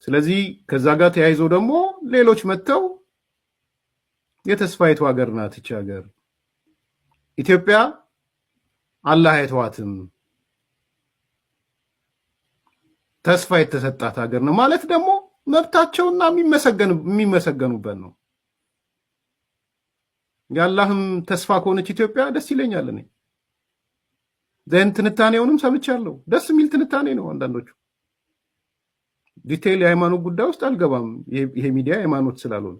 ስለዚህ ከዛ ጋር ተያይዞ ደግሞ ሌሎች መጥተው የተስፋይቱ ሀገር ናት ይቺ ሀገር ኢትዮጵያ፣ አላህ አይተዋትም፣ ተስፋ የተሰጣት ሀገር ነው ማለት ደግሞ መብታቸውና የሚመሰገኑበት ነው። የአላህም ተስፋ ከሆነች ኢትዮጵያ ደስ ይለኛል። እኔ then ትንታኔውንም ሰምቻለሁ። ደስ የሚል ትንታኔ ነው። አንዳንዶቹ detail የሃይማኖት ጉዳይ ውስጥ አልገባም፣ ይሄ ሚዲያ ሃይማኖት ስላልሆነ፣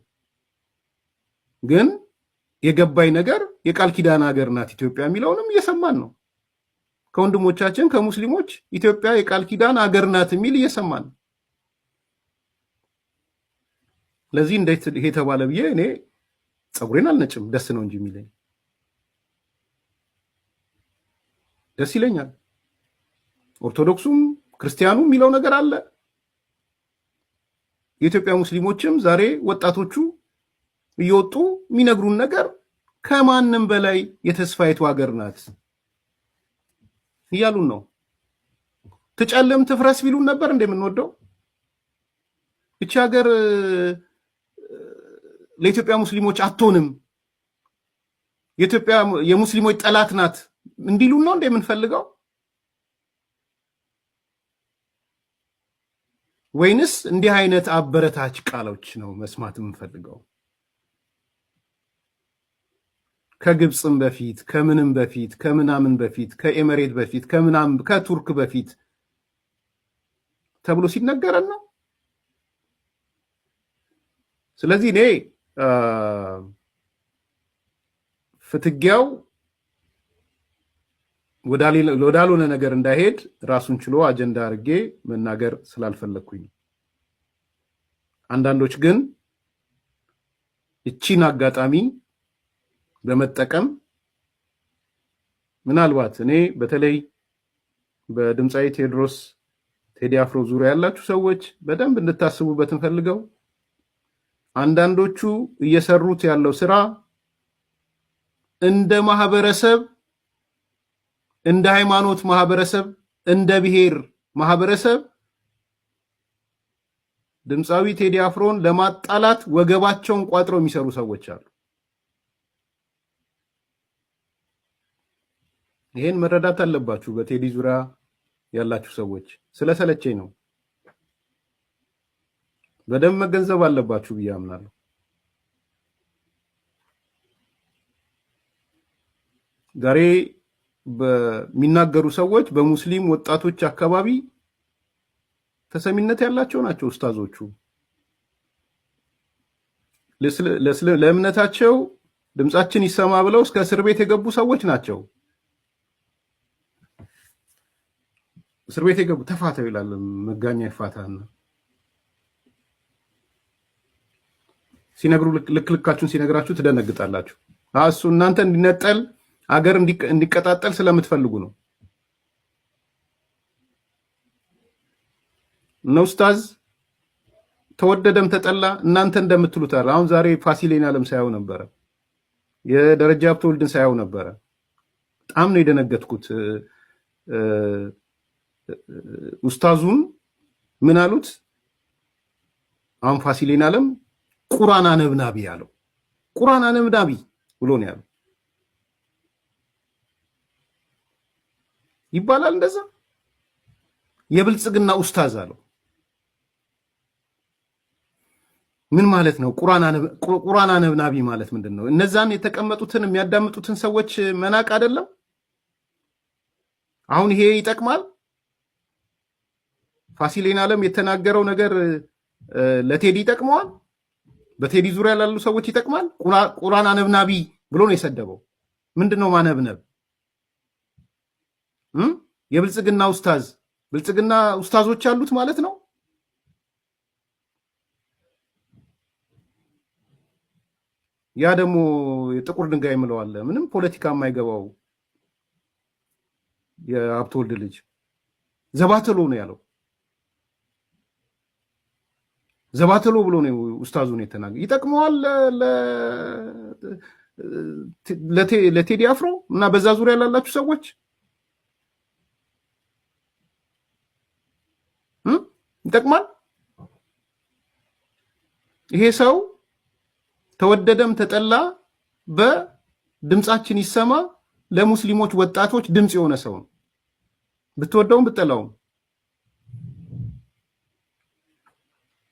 ግን የገባኝ ነገር የቃል ኪዳን ሀገር ናት ኢትዮጵያ የሚለውንም እየሰማን ነው። ከወንድሞቻችን ከሙስሊሞች ኢትዮጵያ የቃል ኪዳን ሀገር ናት የሚል እየሰማን ነው። ለዚህ እንዴት ይሄ ተባለ ብዬ እኔ ፀጉሬን አልነጭም። ደስ ነው እንጂ የሚለኝ፣ ደስ ይለኛል። ኦርቶዶክሱም ክርስቲያኑ የሚለው ነገር አለ። የኢትዮጵያ ሙስሊሞችም ዛሬ ወጣቶቹ እየወጡ የሚነግሩን ነገር ከማንም በላይ የተስፋይቱ ሀገር ናት እያሉን ነው። ትጨልም ትፍረስ ቢሉን ነበር እንደምንወደው። እቺ ሀገር ለኢትዮጵያ ሙስሊሞች አትሆንም፣ የኢትዮጵያ የሙስሊሞች ጠላት ናት እንዲሉን ነው እንደምንፈልገው፣ ወይንስ እንዲህ አይነት አበረታች ቃሎች ነው መስማት የምንፈልገው? ከግብፅም በፊት፣ ከምንም በፊት፣ ከምናምን በፊት፣ ከኤመሬት በፊት፣ ከምናምን፣ ከቱርክ በፊት ተብሎ ሲነገረን ነው። ስለዚህ እኔ ፍትጊያው ወዳልሆነ ነገር እንዳይሄድ ራሱን ችሎ አጀንዳ አድርጌ መናገር ስላልፈለግኩኝ፣ አንዳንዶች ግን እቺን አጋጣሚ በመጠቀም ምናልባት እኔ በተለይ በድምፃዊ ቴዎድሮስ ቴዲ አፍሮ ዙሪያ ያላችሁ ሰዎች በደንብ እንድታስቡበት እንፈልገው። አንዳንዶቹ እየሰሩት ያለው ስራ እንደ ማህበረሰብ፣ እንደ ሃይማኖት ማህበረሰብ፣ እንደ ብሔር ማህበረሰብ ድምፃዊ ቴዲ አፍሮን ለማጣላት ወገባቸውን ቋጥረው የሚሰሩ ሰዎች አሉ። ይሄን መረዳት አለባችሁ። በቴዲ ዙሪያ ያላችሁ ሰዎች ስለሰለቸኝ ነው። በደንብ መገንዘብ አለባችሁ ብዬ አምናለሁ። ዛሬ በሚናገሩ ሰዎች በሙስሊም ወጣቶች አካባቢ ተሰሚነት ያላቸው ናቸው። ኡስታዞቹ ለእምነታቸው ድምጻችን ይሰማ ብለው እስከ እስር ቤት የገቡ ሰዎች ናቸው። እስር ቤት የገቡ ተፋተው ይላል መጋኛ ይፋታና ሲነግሩ ልክ ልካችሁን ሲነግራችሁ ትደነግጣላችሁ። እሱ እናንተ እንዲነጠል አገር እንዲቀጣጠል ስለምትፈልጉ ነው። እነ ኡስታዝ ተወደደም ተጠላ እናንተ እንደምትሉት አይደል። አሁን ዛሬ ፋሲሌን አለም ሳያው ነበረ፣ የደረጃ ሀብተወልድን ሳያው ነበረ። በጣም ነው የደነገጥኩት። ኡስታዙን ምን አሉት? አሁን ፋሲሌን አለም ቁራን አነብናቢ አለው። ቁራን አነብናቢ ብሎ ነው ያለው። ይባላል እንደዛ? የብልጽግና ኡስታዝ አለው። ምን ማለት ነው? ቁራን አነብናቢ ማለት ምንድን ነው? እነዛን የተቀመጡትን የሚያዳምጡትን ሰዎች መናቅ አይደለም? አሁን ይሄ ይጠቅማል? ፋሲሌን አለም የተናገረው ነገር ለቴዲ ይጠቅመዋል? በቴዲ ዙሪያ ላሉ ሰዎች ይጠቅማል? ቁራን አነብናቢ ብሎ ነው የሰደበው። ምንድን ነው ማነብነብ? የብልጽግና ኡስታዝ፣ ብልጽግና ኡስታዞች አሉት ማለት ነው። ያ ደግሞ የጥቁር ድንጋይ ምለዋለ ምንም ፖለቲካ የማይገባው የሀብተወልድ ልጅ ዘባተሎ ነው ያለው። ዘባተሎ ብሎ ነው ኡስታዙን የተናገ ይጠቅመዋል ለቴዲ አፍሮ እና በዛ ዙሪያ ላላችሁ ሰዎች ይጠቅማል። ይሄ ሰው ተወደደም ተጠላ በድምፃችን ይሰማ ለሙስሊሞች ወጣቶች ድምፅ የሆነ ሰው ነው። ብትወደውም ብትጠላውም።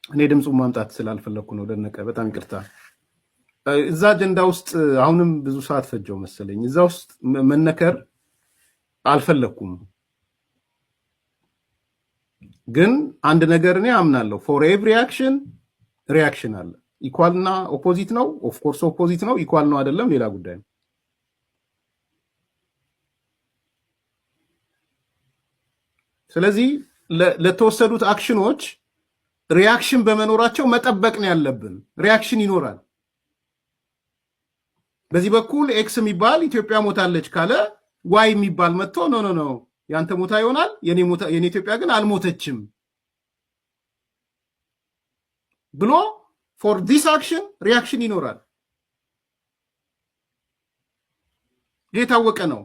እኔ ድምፁን ማምጣት ስላልፈለግኩ ነው። ደነቀ፣ በጣም ይቅርታ። እዛ አጀንዳ ውስጥ አሁንም ብዙ ሰዓት ፈጀው መሰለኝ። እዛ ውስጥ መነከር አልፈለግኩም። ግን አንድ ነገር እኔ አምናለሁ። For every action reaction አለ። Equal እና opposite ነው። Of course opposite ነው። Equal ነው አይደለም፣ ሌላ ጉዳይ ነው። ስለዚህ ለተወሰዱት action ኖች reaction በመኖራቸው መጠበቅ ነው ያለብን። Reaction ይኖራል። በዚህ በኩል X የሚባል ኢትዮጵያ ሞታለች ካለ Y የሚባል መጥቶ no, no, no፣ ያንተ ሞታ ይሆናል፣ የኔ ኢትዮጵያ ግን አልሞተችም ብሎ for this action reaction ይኖራል። ይህ የታወቀ ነው።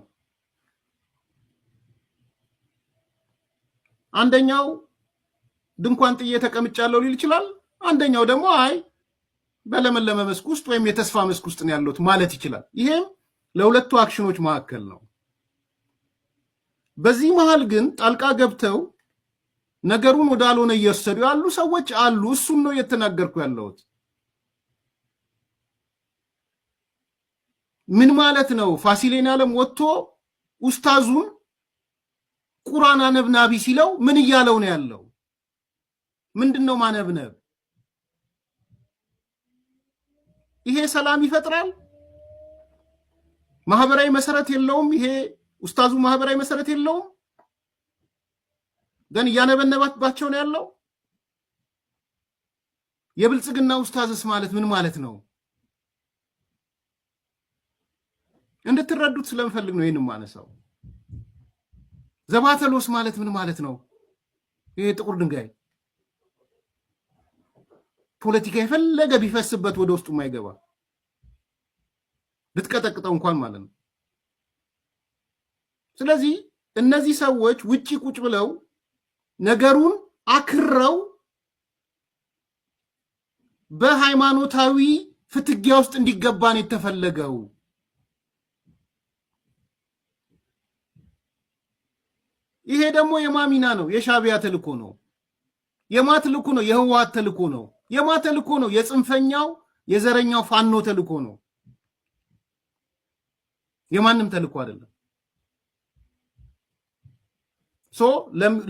አንደኛው ድንኳን ጥዬ ተቀምጫለሁ ሊል ይችላል። አንደኛው ደግሞ አይ በለመለመ መስክ ውስጥ ወይም የተስፋ መስክ ውስጥ ነው ያለሁት ማለት ይችላል። ይሄም ለሁለቱ action ኖች መካከል ነው። በዚህ መሃል ግን ጣልቃ ገብተው ነገሩን ወዳልሆነ እየወሰዱ ያሉ ሰዎች አሉ። እሱን ነው እየተናገርኩ ያለሁት። ምን ማለት ነው? ፋሲሌን ዓለም ወጥቶ ኡስታዙን ቁራን አነብናቢ ሲለው ምን እያለው ነው ያለው? ምንድን ነው ማነብነብ? ይሄ ሰላም ይፈጥራል? ማህበራዊ መሰረት የለውም። ይሄ ኡስታዙ ማህበራዊ መሰረት የለውም። ግን እያነበነባቸው ነው ያለው። የብልጽግና ኡስታዝስ ማለት ምን ማለት ነው? እንድትረዱት ስለምፈልግ ነው ይህን ማነሳው። ዘባተሎስ ማለት ምን ማለት ነው? ይሄ ጥቁር ድንጋይ ፖለቲካ የፈለገ ቢፈስበት ወደ ውስጡ የማይገባ፣ ብትቀጠቅጠው እንኳን ማለት ነው። ስለዚህ እነዚህ ሰዎች ውጪ ቁጭ ብለው ነገሩን አክረው በሃይማኖታዊ ፍትጊያ ውስጥ እንዲገባ ነው የተፈለገው። ይሄ ደግሞ የማሚና ነው፣ የሻቢያ ተልኮ ነው። የማ ተልኮ ነው? የህወሓት ተልኮ ነው። የማ ተልኮ ነው? የጽንፈኛው የዘረኛው ፋኖ ተልኮ ነው። የማንም ተልኮ አይደለም። So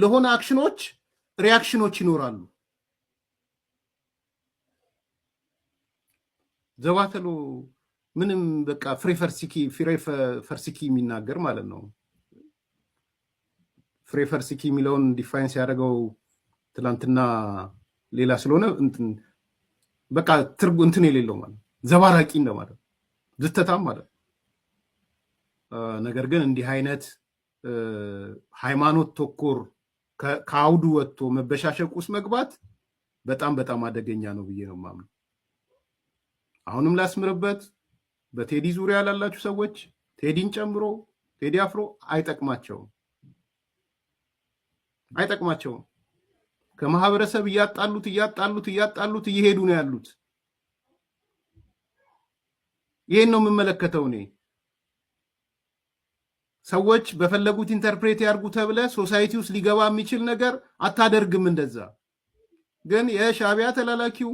ለሆነ action ኖች reaction ኖች ይኖራሉ። ዘባተሎ ምንም በቃ ፍሬ ፈርሲኪ፣ ፍሬ ፈርሲኪ የሚናገር ማለት ነው። ፍሬ ፈርሲኪ የሚለውን define ሲያደርገው ትላንትና ሌላ ስለሆነ በቃ ትርጉ እንትን የሌለው ማለት ዘባራቂ እንደማለት፣ ዝተታም ማለት። ነገር ግን እንዲህ አይነት ሃይማኖት ተኮር ከአውዱ ወጥቶ መበሻሸቅ ውስጥ መግባት በጣም በጣም አደገኛ ነው ብዬ ነው የማምነው። አሁንም ላስምርበት፣ በቴዲ ዙሪያ ላላችሁ ሰዎች ቴዲን ጨምሮ ቴዲ አፍሮ አይጠቅማቸውም፣ አይጠቅማቸውም። ከማህበረሰብ እያጣሉት እያጣሉት እያጣሉት እየሄዱ ነው ያሉት። ይሄን ነው የምመለከተው እኔ። ሰዎች በፈለጉት interpret ያርጉ ተብለ society ውስጥ ሊገባ የሚችል ነገር አታደርግም። እንደዛ ግን የሻቢያ ተላላኪው፣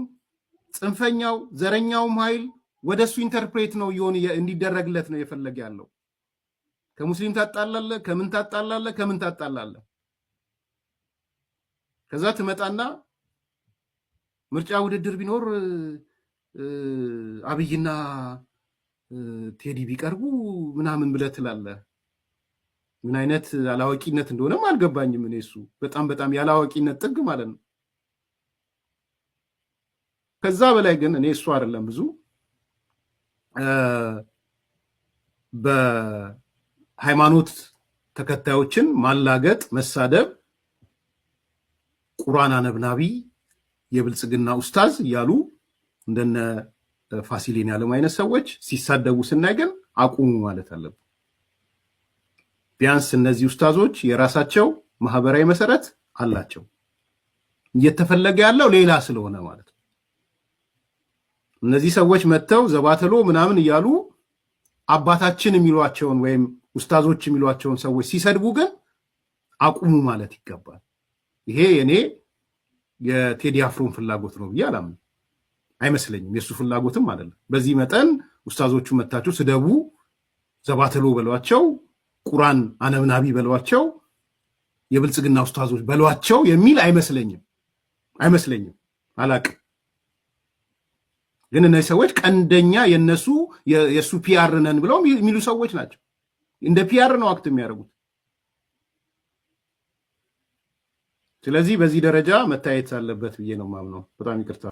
ጽንፈኛው፣ ዘረኛውም ኃይል ወደሱ interpret ነው እየሆነ እንዲደረግለት ነው የፈለገ ያለው። ከሙስሊም ታጣላለ፣ ከምን ታጣላለ፣ ከምን ታጣላለ። ከዛ ትመጣና ምርጫ ውድድር ቢኖር አብይና ቴዲ ቢቀርቡ ምናምን ብለህ ትላለህ። ምን አይነት አላዋቂነት እንደሆነም አልገባኝም። እኔ እሱ በጣም በጣም ያላዋቂነት ጥግ ማለት ነው። ከዛ በላይ ግን እኔ እሱ አይደለም፣ ብዙ በሃይማኖት ተከታዮችን ማላገጥ፣ መሳደብ፣ ቁርአን አነብናቢ፣ የብልጽግና ኡስታዝ እያሉ እንደነ ፋሲሌን ያለም አይነት ሰዎች ሲሳደቡ ስናይ ግን አቁሙ ማለት አለብን። ቢያንስ እነዚህ ኡስታዞች የራሳቸው ማህበራዊ መሰረት አላቸው። እየተፈለገ ያለው ሌላ ስለሆነ ማለት ነው። እነዚህ ሰዎች መጥተው ዘባተሎ ምናምን እያሉ አባታችን የሚሏቸውን ወይም ኡስታዞች የሚሏቸውን ሰዎች ሲሰድቡ ግን አቁሙ ማለት ይገባል። ይሄ የኔ የቴዲ አፍሮን ፍላጎት ነው ብዬ አላምንም፣ አይመስለኝም። የእሱ ፍላጎትም አይደለም። በዚህ መጠን ኡስታዞቹ መታችሁ ስደቡ፣ ዘባተሎ በሏቸው፣ ቁራን አነብናቢ በሏቸው፣ የብልጽግና ኡስታዞች በሏቸው የሚል አይመስለኝም። አላቅም። ግን እነዚህ ሰዎች ቀንደኛ የነሱ የእሱ PR ነን ብለው የሚሉ ሰዎች ናቸው። እንደ PR ነው act የሚያደርጉት። ስለዚህ በዚህ ደረጃ መታየት አለበት ብዬ ነው የማምነው። በጣም ይቅርታ።